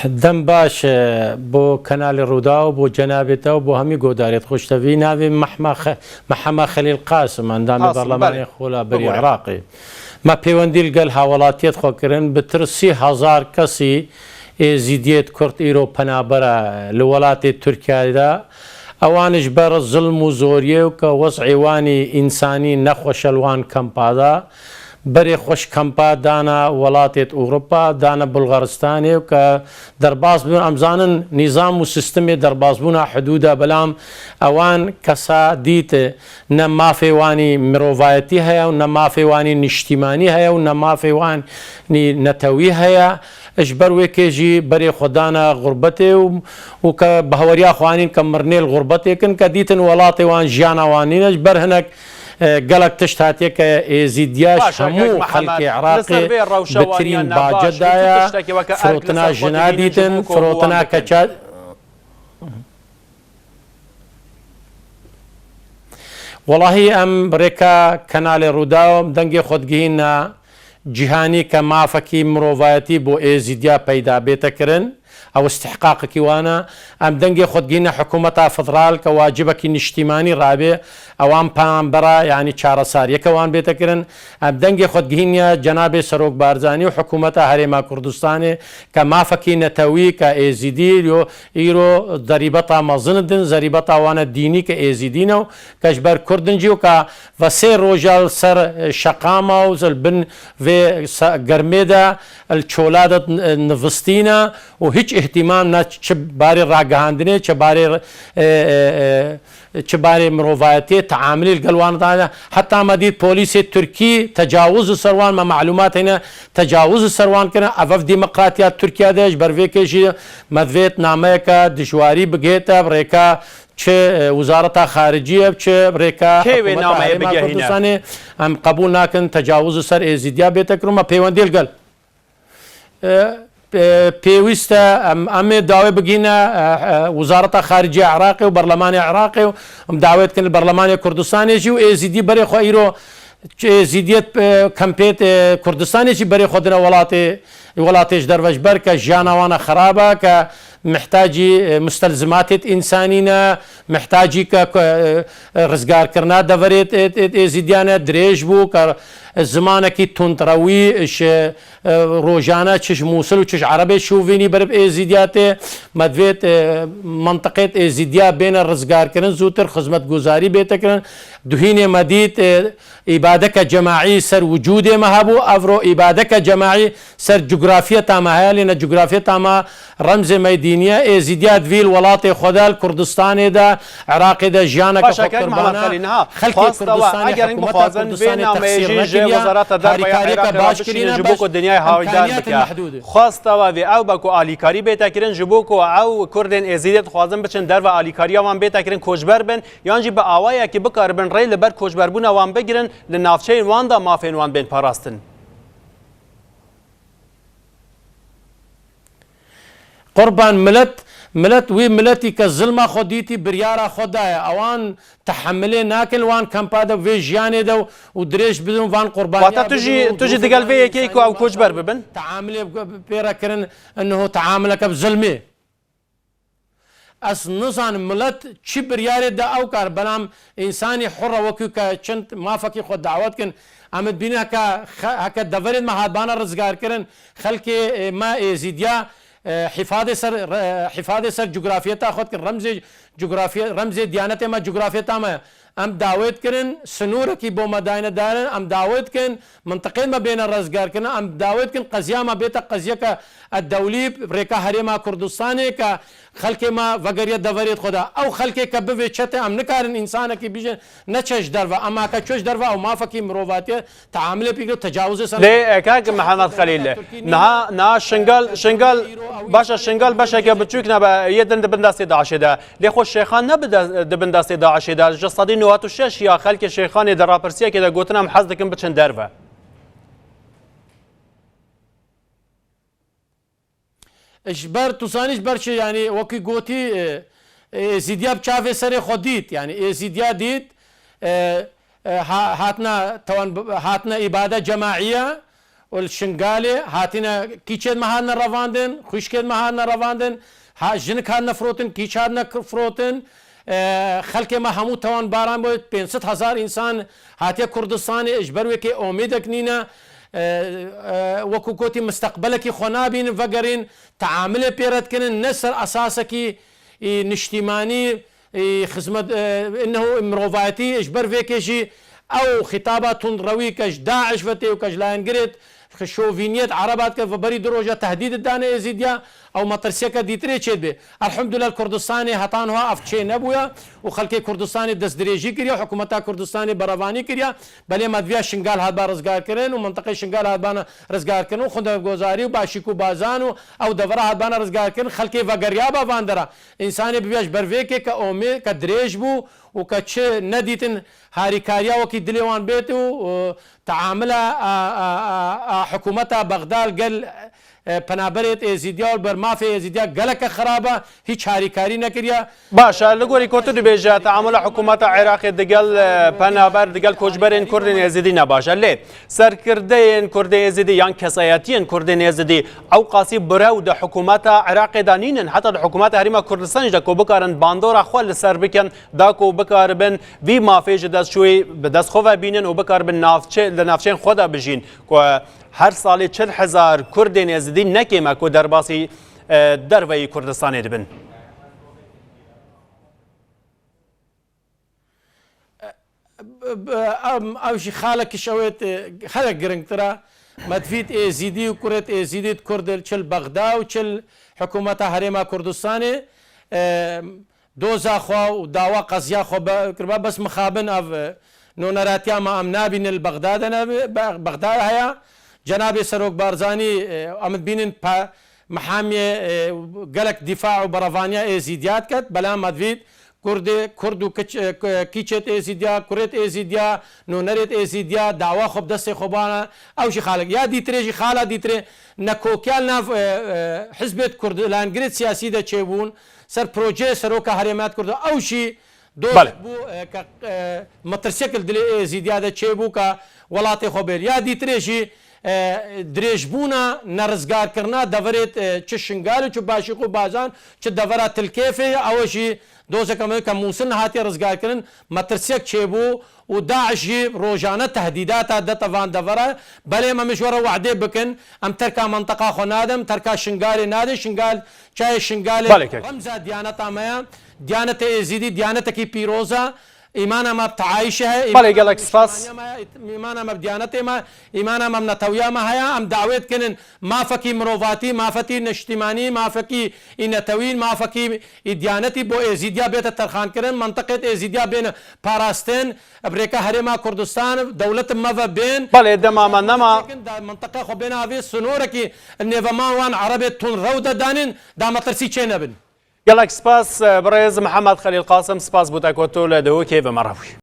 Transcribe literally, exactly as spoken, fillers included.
Dem baş e, bo Kenalê Rûdaw, bo cenabê te û bo hemî godarêt xweştevî. Navê Mehma Xe-, Mehema Xelîl Qasim, endamê Qasim, berlemanê belê. Xola berî Bibûre. Iraqê. Me pêwendî li gel hawelatiyêt xwe kirin. Bi tir sî hezar kesî Êzîdiyêt Kurd îro penabere li welatê Tirkiyeyê de. Ewan ji ber zilm û zoriyê û ke wez'ê wan î însanî nexweş e li wan kempa de. Berê xwe ji kempa dana welatêt Ewropa, dana Bulgaristanê û ke derbas bibin. Em zanin nîzam û sîstemê derbasbûna hidûd e, belam ewan kesa dît ne mafê wan î mirovayetî heye û ne mafê wan î niştîmanî heye û ne mafê wan î netewî heye. Ji ber wê kê jî berê xwe dana xurbetê û, û ke bahweriya xwe anîn ke mirinê li xurbetê kin, ke dîtin welatê wan jiyana wan nîne. Ji ber hinek e, gelek tişt hatiye ke Êzîdiya ji Baş e, hemû Kek Mihemed, xelkê li ser Iraqê vê rewşa bi tirîn bace daye. Firotina jina dîtin, firotina keça. Welahî em rêka Kenalê Rûdaw dengê xwe digihîne cîhanî ke mafekî mirovayetî bo Êzîdiya peyda bête kirin. Ew istihqaqekî wan e. Em dengê xwe digihîne hikûmeta federal ke wacibekî niştîmanî rabe, ewan peyanbera, yanî çaresariyeke wan bête kirin. Em dengê xwe digihîne cenabê Serok Barzanî û hikûmeta Herêma Kurdistanê ke mafekî netewî ke Êzîdî yo îro zerîbeta mezin din, zerîbeta wan e dînî ke Êzîdî ne û ke ji ber Kurd in jî û ke ve sê roja li ser şeqama û li bin vê se-, germê de li çola de nivistîne û hiç îhtîmam ne çi barê ragihandinê, çi barê, e, e, e, çi barê mirovayetiyê, teamilî li gel wan dane. Heta me dît polîsê Tirkî tecawuz li ser wan, me malûmat hene, tecawuz li ser wan kirin. Ev, ev demokratiya Tirkiye de ji ber vê kê jî me divêt nameyeke dijwarî bigihête bi rêka çi, e, Wizareta Xariciye, çi bi rêka Kê wê hikûmeta nameyê Herêma bigehîne? Kurdistanê. Em qebûl nakin tecawuz li ser Êzîdiya bête kirin. Me pêwendî li gel E, e, pêwîst e, em, em ê dawê bigîne, e, e, Wizareta Xariciya Iraqê û Berlemanê Iraqê û em dawê dikin li Berlemanê Kurdistanê jî û Êzîdî berê xwe îro, Êzîdiyet, e, kempêt, e, Kurdistanê jî berê xwe dine welatê, welatê ji derve ji ber ke jiyana wan e xerab e, ke mihtacî, e, mustelzimatêt însanî ne, mihtacî ke, ke, e, rizgarkirina deverêt, êt, êt, Êzîdiyan e, dirêj bû, ke zimanekî tundrewî ji e, rojane çi ji Mûsil û çi ji Erebê şûvînî berib Êzîdiya tê. Me divêt, e, mentiqêt Êzîdiya bêne rizgarkirin zûtir, xizmetguzarî bête kirin. Duhînê me dît, e, îbadeke cemaî ser wicûdê me hebû. Evro îbadeke cemaî ser cografiyeta me heye, lê ne cografiyeta me Remzê me yê dînî ye. Êzîdiya divî li welatê xwe de, li Kurdistanê de, Iraqê de jiyaneke Baş e, xwe Kek Mihemed qurban e. Xelîl, niha Xelkê xwesta we, Kurdistanê, eger hikûmeta vixwazin vê Kurdistanê nameyê texsîr jî ji nekiriye. Wezareta Derve ya Harîkariyeke Iraqê re baş bişînin kirîne, ji bo ku dinyayê hawîdar bike. Xwesta we vê ew be ku alîkarî bête kirin, ji bo ku ew Kurdên Êzîdî dixwazin biçin derve alîkariya wan bête kirin, koçber bin, yan jî bi awayekî bikaribin rê li ber koçberbûna wan bigirin, li navçeyên wan de mafên wan bên parastin. Qurban, milet, milet wî miletî ke zilma xwe dîtî, biryara xwe daye. Ewan tehemilê nakin li wan kempa de, vê jiyanê de û dirêj bidin van qurbaniya. Wata tu jî, bidin û tu jî digel vê yekê ku ew koçber bibin? Teamilê pê re kirin, enho teamileke bi zilmê. Ez nizanim milet çi biryarê de ew kar, belam însanî hur e, wekî ke çend mafekî xwe dawet kin. Em dibînin heke xe-, heke deverên me hatbana rizgarkirin, xelkê, e, me Êzîdiya, e, hîfadê ser, re-, hîfadê ser cografiyeta xwe dikin, remzê cografiye-, remzê diyanetê me cografiyeta me. Em dawêt kirin, sinûrekî bo me dayne darin, em dawêt kin, mintiqên me bêne rezgar kirin, em dawêt kin, qeziya me bête qeziyeke dewlî, rêka Herêma Kurdistanê ke xelkê me vegeriye deverêt xwe de. Ew xelkê ke bivê çete, em nikarin însanekî bîjin, neçe ji derve, ema ke çû ji derve ew mafekî mirovatiye, teamilê pî kir, tecawizê ser Lê, e, kak Mihemed Xelîl, niha, niha Şingal, Şingal, baş e, Şingal beşeke biçûk nebe, yê din di bin destê DAIŞê de. Lê xwe Şêxan ne bi de-, di bin destê DAIŞê de. Ji sedî newet û şeş ya xelkê Şêxanê di rapirsiyekê de gotin, em hez dikin biçin derve. Ji ber, tu zanî ji ber çi, yanî wekî gotî, e, e, Êzîdiya bi çavê serê xwe dît. Yanî Êzîdiya dît, e, e, ha-, hatine tawan bi-, hatine îbade cemaî ye Û li Şingalê hatine kîçên me hatine revandin, xwişkên me hatine revandin, ha, jinik hatine firotin, kîç hatine k-, firotin. E, xelkê me hemû tewanbaran bû, pênc sed hezar însan hatiye Kurdistanê, ji ber wê kê omêdek nîne. E, e, wekû gotî, misteqbelekî xwe nabînin, vegerîn, teamilê pê re dikinin, ne ser esasekî, î, niştîmanî, Î, xizmet, e, innehu mirovayetî, ji ber vê kê jî ew xîtaba tundrewî ke ji DAIŞ ve tê û ke ji layengirêt şovîniyet Ereba dike ve berî du roja tehdîd dane Êzîdiya, ew metirsiyeke dîtirê çêdibe. Elhamdulillah, li Kurdistanê heta niha ev çê nebûye û xelkê Kurdistanê destdirêjî kiriye, hikûmeta Kurdistanê berevanî kiriye. Belê me diviya Şingal hatba rizgarkirin û mintiqê Şingal hatbana rizgarkirin û xwendegozarî û Başîk û Bazan û ew devera hatbana rizgarkirin. Xelkê vegeriya ba van dera. Însanê bibiya ji ber vê kê ke omê, ke dirêj bû û ke çi nedîtin harîkariya wekî dilê wan bêt û, û teamila a, a, a, a hikûmeta Bexda li gel, e, penaberêt Êzîdiya û li ber mafê Êzîdiya geleke xirab e, hîç harîkarî nekiriye. Baş e, li gorî ku tu dibêje, teamula hikûmeta Iraqê digel, e, penaber, digel koçberên Kurdên Êzidî ne baş e. Lê serkirdeyên Kurdên Êzidî yan kesayetiyên Kurdên Êzidî ew qasî birew di hikûmeta Iraqê de nînin, heta di hikûmeta Herêma Kurdistanê de ku bikarin bandora xwe li ser bikin, da ku bikaribin vî mafê ji destçûyî bi dest xwe ve bînin û bikaribin navçe-, li navçeyên xwe de bijîn, ku her salê çil hezar Kurdên Êzidî ne kêm e ku derbasî, e, derveyî Kurdistanê dibin. Bi, bi, em, ew jî xalek ji ew ê, e, xelek giringtir e. Me divît Êzîdî û kurêt Êzîdî di Kurd, çi li Bexda û çi li hikûmeta Herêma Kurdistanê, e, doza xwe û dawa qeziya xwe be-, kiriba. Bes mixabin ev, e, noneratiya me em nabînin li Bexda de ne, Be-, Bexda heye. Cenabê Serok Barzanî, e, em dibînin pe-, mihamiyê, e, gelek dîfa û berevaniya Êzîdiya diket. Bela me divît Kurdê, Kurd û kiç-, e, k-, kîçêt Êzîdiya, kurêt Êzîdiya, nûnerêt Êzîdiya, dawa xwe bi destê xwe bana. Ew jî xalek. Ya dîtirê jî, xala dîtirê, nekokiya li nav, e, e, hizbêt Kurd, layengirêt siyasî de çêbûn, ser projeyê Seroka Herêma Kurd, ew jî doz Belê. bû, e, ke, e, metirsiyek li dilê Êzîdiya de çêbû ke welatê xwe bêl. Ya dîtirê jî, e, dirêjbûna nerizgarkirina deverêt, e, çi Şingal û çi Başîq û Bazan, çi devera Tilkêfê ye, ew jî dozeke me ke Mûsil nehatiye rizgarkirin, metirsiyek çêbû û DAIŞ jî rojane tehdîdata dete van devera. Belê em ji we re wehdê bikin, em terka menteqa xwe nadin, terka Şingalê nadin, Şingal, çayê Şingalê Belê kek. remza diyaneta me ye, diyanetê Êzîdî, diyanetekî pîroz e. Îmana me bi teayişê heye, Belê, îmana gelek me bi spas. niştimaniya me heye, îmana me bi diyanetê me, îmana me bi netewiya me heye. Em dawêt dikinin mafekî mirovatî, mafekî niştimanî, mafekî î netewî, mafekî î diyanetî bo Êzîdiya bête terxankirin, mentiqêt Êzîdiya bêne parastin, bi rêka Herêma Kurdistan, dewlet me ve bên. Belê, dema me nema. Çêkin, da mentiqe xwe bêne avê sinorekî nêveman wan Erebê tundrew de danîn, da metirsî çê nebin. Gelek spas, birêz Mihemed Xelîl Qasim, spas bo te ku tu li Dihokê bi me re bûyî.